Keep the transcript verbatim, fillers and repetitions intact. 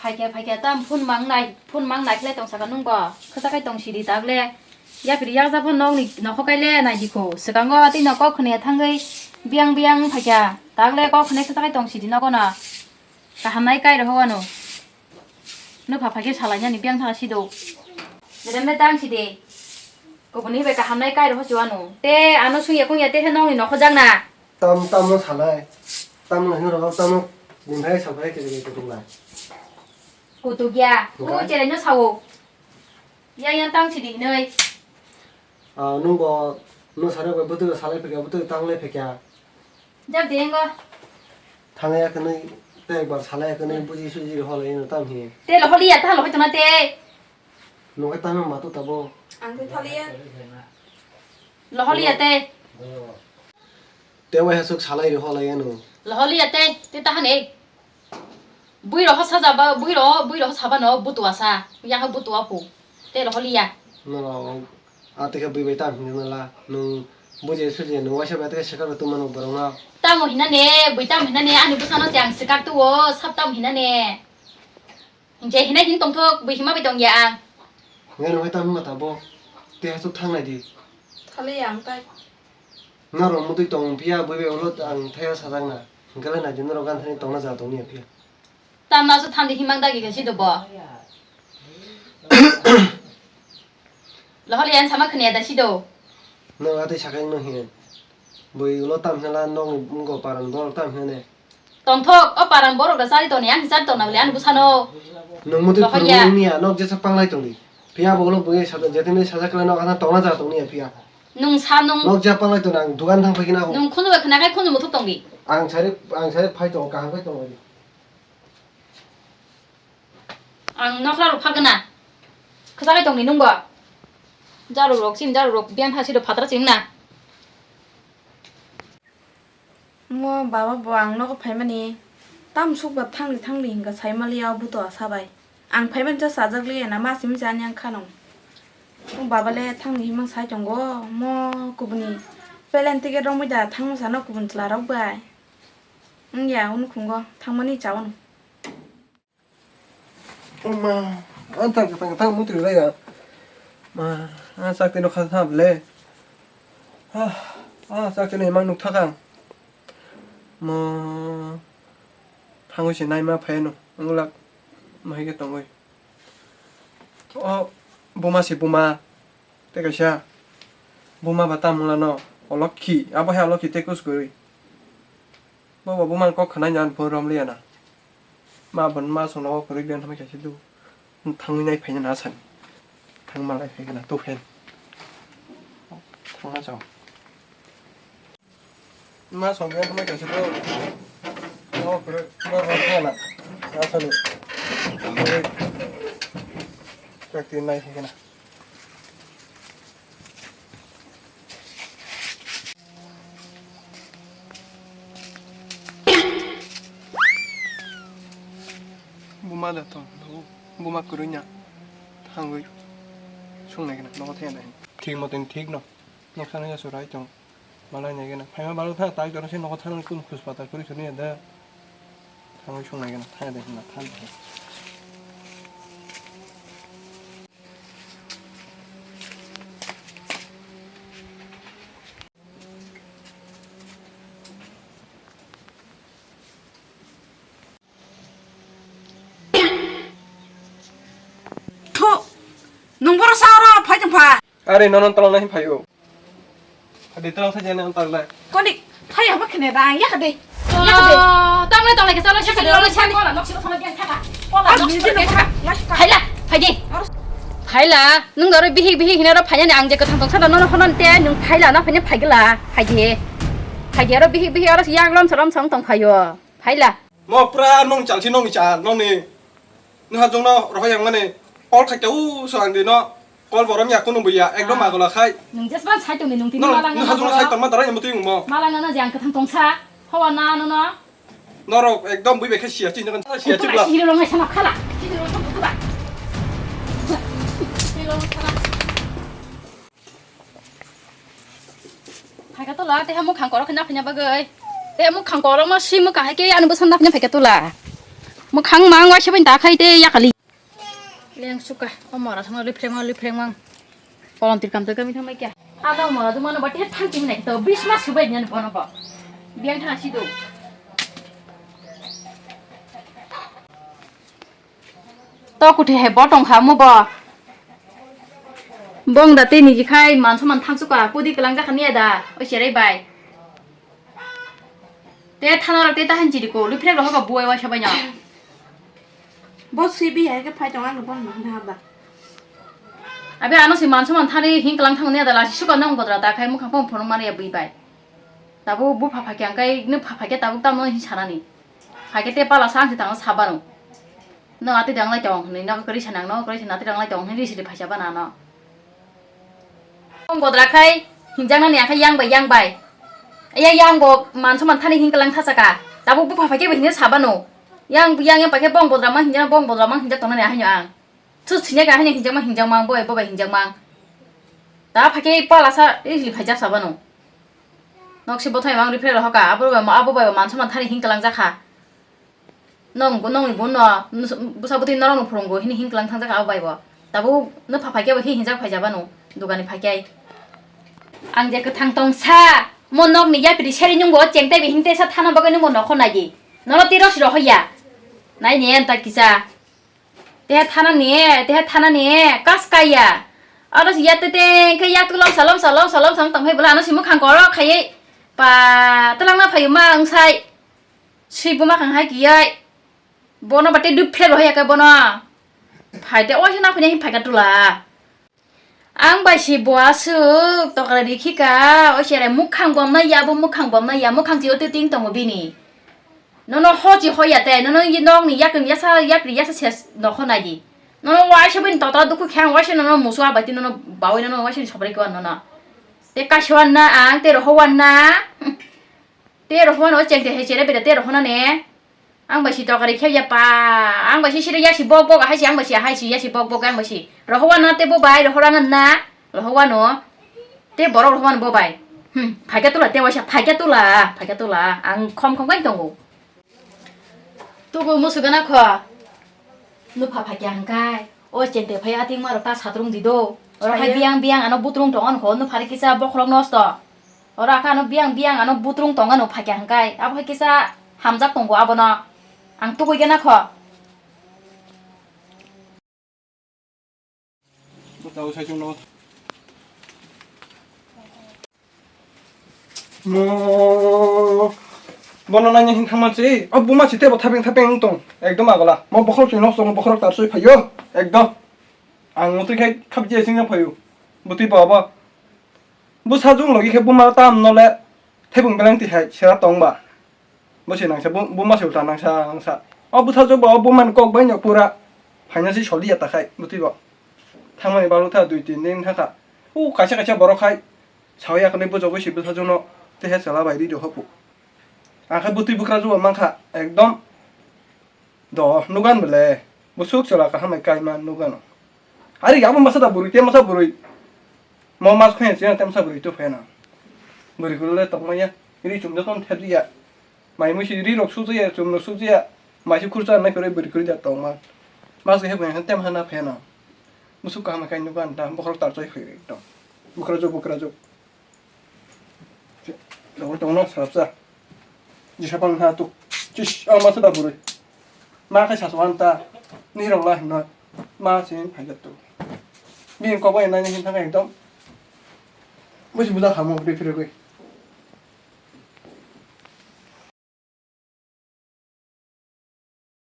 Phaikha, phaikha, tam phone mang nai, phone mang nai khlai tong saka nung bo. Khasa khai tong sidi tagle. Yapri yakjak pho nokni nokho kaile nai dikho. Swkango tei nok kok khne thangwi biang biang phaikha. Tagle kok khne khasa khai tong sidi nogo no. Kaham nai kai roho ano. No pha phaikhe salai nani biang tha sido. Jerembe tang sidi. Kubuni bai kaham nai kai roho siwano. Te ano sungya kungya te he nokni nokho jakna. Tam, tam no salai. Tam no hino rogo, tam no nimhai salai kiri kiri kutung lai. Kutuk ya. Kutuk. Kutuk chere no sawo. Yang yang tang sidi noi. Ah, nung bo no sare bai butu salai phekya, butu tang lai phekya. Jak de ngo. Thang ya kani te ekbar salai kani buji suji hol ino tam hi. Te lo holi ya ta lo hoi tona te. Nung ke tam ma tu tabo. Ang te thali ya. Lo holi ya te. Te wai hasuk salai ri holai ano. Loholiya tei, tei tahan e. Bui roho sajaba, bui roho, bui roho sabano butua sa. Yang butua pu. Tei loholiya. No, a tei khe bui bai tam hinwi la. Nung buji suji nung waisa bai tei khe swkang tumano borok no. Tamo hinane, bui tamo hinane, ani bwsano se ang swkang tuo, sab tamo hinane. Hingke hinai hin tongthok, bui hima bai tongya ang. Ngai nung tam ma tabo. Tei hasuk thang nai di. Thali ang tai. Norok mutui tong phiya, bui bai ulo ang thaya sajak na. Hingke lai nai di norok gan thani tongna ja tongni phiya. Tam nasu thandi himang dagi ka sido bo. Loholi ang sama khniya da sido. No atui sakai no hin. Bui ulo tam hinala nokni wngko paran borok tam hinane. Tongthok, o paran borok da chari toni, ang chari tongna bole, ani bwsano. Nung muti Loholiya. Phurung niya, nok jesa panglai tongdi. Phiya bo ulo bui sajak, jetimni sajak khlai nok ana tongna ja tongni ya phiya. Nung sa nung. Nok ja panglai tong ang dugan thang phai kina ho. Nung khunu ba khna kai khunu muthuk tongdi. Ang sari, ang sari phai tong, kaham phai tong. Ang nokra rok phalgana. Khwchagwi tongni nungbo. Jarurok, chini jarurok, biyan ha siro phatra chini na. Mo baba bo ang nogo phaimani. Tam sukba thangli thangli hinka saimaliya o buto asa bai. Ang phaimani cha sajak liya na ma simi cha ani ang khano. Mo baba le thangli himang sai tongo. Mo kubuni plane ticket romwi da thangma sano kubun chwla rok bai. Wngya, unu khungo thangmani cha ono. O ma, ang tak tak tak mutri lai ya. Ma, ang sak tino kha tha ble. Ah, ah, sak tino emang nuk thakang. Ma, thangwi se naima phaino, ang lak, ma hai khe tongwi. O, buma se buma. Tei kaisa buma ba tamung lano olokhi, abo hai olokhi tei kus kwrwi. Bo ba buma kok khwnai nang phone romliya na. Ma bon ma song nogo kwrwi ben hamai kaisa du. Thangwi nai phaina na sani. Thang malai phai gana tu phen. Thangna chao. Ma song ya kama kaisa to. Oh, pero ma ma kana. Asani. Prakti nai kana. Buma da to. Buma kurunya. Thangwi. Sungnai kana. Nogo thaya nai. Thik moten thik no. Noksa nai surai tong. Malai nai gana. Phaima balo tha, tai toro se nogo thang kun khus pata kuri suni da. Thangwi sung nai gana. Thang de na thang. Thu, nung boro sa oro phai tong pha. Are nono tolong nai phaio. Adi tolong sa jana tolong nai. Koni, phai habo khne da, ya khade. Ya khade. Tamo tolong ke salo, ya khade. Oro sa kola nok silo sama biang thaka. Kola nok silo biang thaka. Phaila, phaidi. Phaila, nung doro bihi bihi hinaro phanya ni ang je kathang tong sa nono honon te nung phaila na phanya phaigla. Phaidi. Phaidi oro bihi bihi oro yang lom salam song tong phaio. Phaila. Mo pura nong chalsi nongni chal nongni. Nung hajong no rohoi yang mani. Call khai tau so ang di no. Call borom ya kunu buya ekdom agula khai. Nung jesban sai tongni nung tini malang nung hajong sai tongma darai mo tui mo. Malang na je ang kathang tongsa. Hawa na no no. Norok ekdom bui bekhe siya chini kan siya chibla. Sihiro long hai sama khala. Sihiro long sama khala. Phaika tola, tei ha mukhang korok khe naphina bagwi. Tei mukhang korok no si mukhang hai khe ani bwsano naphina phaika tola. Mwkhang mang waisa bai ta khai te yakali. Leng suka, o mora thangma liphreng mang, liphreng mang. Kolom tirkam tirkam thangma kya? Ada mora tu mano bati thang ting nai to, bis mas subai nyan bono bo. Biang thang si do. To kuthi hai bo tong kha mu bo. Bong da tei niji khai man saman thang suka, pudi kelang jakha niya da, o cherai bai. Te thana rok te ta hanjiri ko, liphrek rok hoka buai waisa bai no. Bo swi bi hai khe phai tong, ang bo no hwnha ba. Abi ano se man saman thani hing kelang thang niya da, lasi suka nong bodra ta khai mukhang phone phone mani ya bui bai. Tabuk bupha phakya hwnkhe, nwng pha phakya tabuk tamo hin sanani. Phakya te pala sa ang se tangno sabano. Nwng atwi danglai tong hinwi, nwng kwrwi sanang, nwng kwrwi sanang, atwi danglai tong hinwi risi rwi phaisa bana ano. Tong bodra khai, hinjaknani akhai yang bai, yang bai. Iya yang bo man saman thani hin kelang thasaka. Tabuk bupha phakya bo hinwi sabano. Yang, yang, yang paikhe bong bodra ma hinjakna, bong bodra ma hinjak tongnani ahaino ang. Thu sini ka hanya hinjak ma hinjak mang, boy, bobai hinjak mang. Ta phakhe pala sa, eh, hili phaijak sa bano. Nok si bothai mang ripre rohoka, abo bai, abo bai man saman thani hing kelang jakha. Nong, nong ni bun no, nus-, busa butui norok no phurungo, hini hing kelang thang jakha abo bai bo. Tabu no pha phakhe bo hi hinjak phaija bano, dugani phakhe. Ang je kwthang tong sa, mo nok ni yapri seri nungo, cheng tei bi hing te sa thana bagwi nungo nokho nagi. Nono tiro si rohoya. Nai ni enta kisa. Teha thana ni, teha thana ni, kas kaya. Aro si ya te te, khe yak tu lom salom, salom, salom, salom tong phai bwla, ano si mukhang koro khaiye. Pa, telang na phayu ma ang sai. Si buma khang hai kiyai. Bono bate dup phle rohoya ke bono. Phai te, oi na phai ni phai ka tula. Ang bai si bo aswk tokra rikhi ka, o cherai mukhang bomna ya, bo mukhang bomna ya, mukhang chi o twi ting tongo bini. Nono hochi hoya te, nono ye nok ni yakni yasa, yakni yasa ses nokho nai di. Nono waisa bini tota dukhu khe ang waisa nono musu abai twi nono bawi nono waisa ni soprai khe nono. Te kaisa wanna ang, te roho wanna. Te roho no cheng te he chere bere te roho na ne. Ang bai si tokari khe ya pa. Ang bai si sire ya si bok bok, ahai si ang bai si, ahai si ya si bok bok, ang bai si. Roho wanna te bo bai, roho rang na. Roho wano. Te borok roho wano bo bai. Hmm, phaikya tula te waisa, phaikya tula, phaikya tula. Ang khom khom kai tongo. Tubu musu gana kho. Nupha phaikya hangkai. O chente phai ating maro ta satrung di do. Oro hai biang biang ano butrung tong on kho, nupha ri kisa bokhorok nosto. Oro aka ano biang biang ano butrung tong ano phaikya hangkai. Abo hai kisa hamjak tongo abono. Ang tugui gana kho. Bo tau sai chwngno. Mo, bono naina hin thangma se, o buma se tebo thapeng thapeng wng tong. Ekdom agola. Mo bokhorok se nosto, bokhorok tar soi phaio. Ekdom. Ang motwi khai khapje singna phaio. Butwi baba. Bwsajwk logi khe buma tam nole thebung beleng twi hai sera tong ba. Bo se nangsa, bo, bo ma se ulta nangsa, nangsa. O bwsajwk bo, o bumani kok bai no pura phaina se soliya ta khai, bwtwi bo. Thangmani balwk tha dui tin din thangkha. O kaisa kaisa borok khai sawi yakhwlwi bwchogwi se bwsajwk no teha chwla bai ri rw hopu. Ang khe bwtwi bwkrajwk bo mankha, ekdom. Do, nugan bele. Busuk chwla kaham bai kaima nugano. Ari abo masa da bwrwi, te masa bwrwi. Mo mas khoya chena te masa bwrwi tu phena. Bwrwi kulo le tongmaya. Ri chum joton thepya. Mai musi ri rok sujaya, chum rok sujaya. Mai si khurcha nai kore bwrwi kuri da tongma. Mas khe phena tem hana phena. Busuk kaham bai kai nugan da bokhorok tar choi phai ekdom. Bukrajwk, bukrajwk. Tongno, tongno, sarapsa. Jisa pang ha tu. Chis, ang masa da bwrwi. Ma khai sasu anta. Ni rong la hino. Ma sin phai tu. Bini kok bai nai hin thang ekdom. Busi buda khamo, bwrwi phirogwi.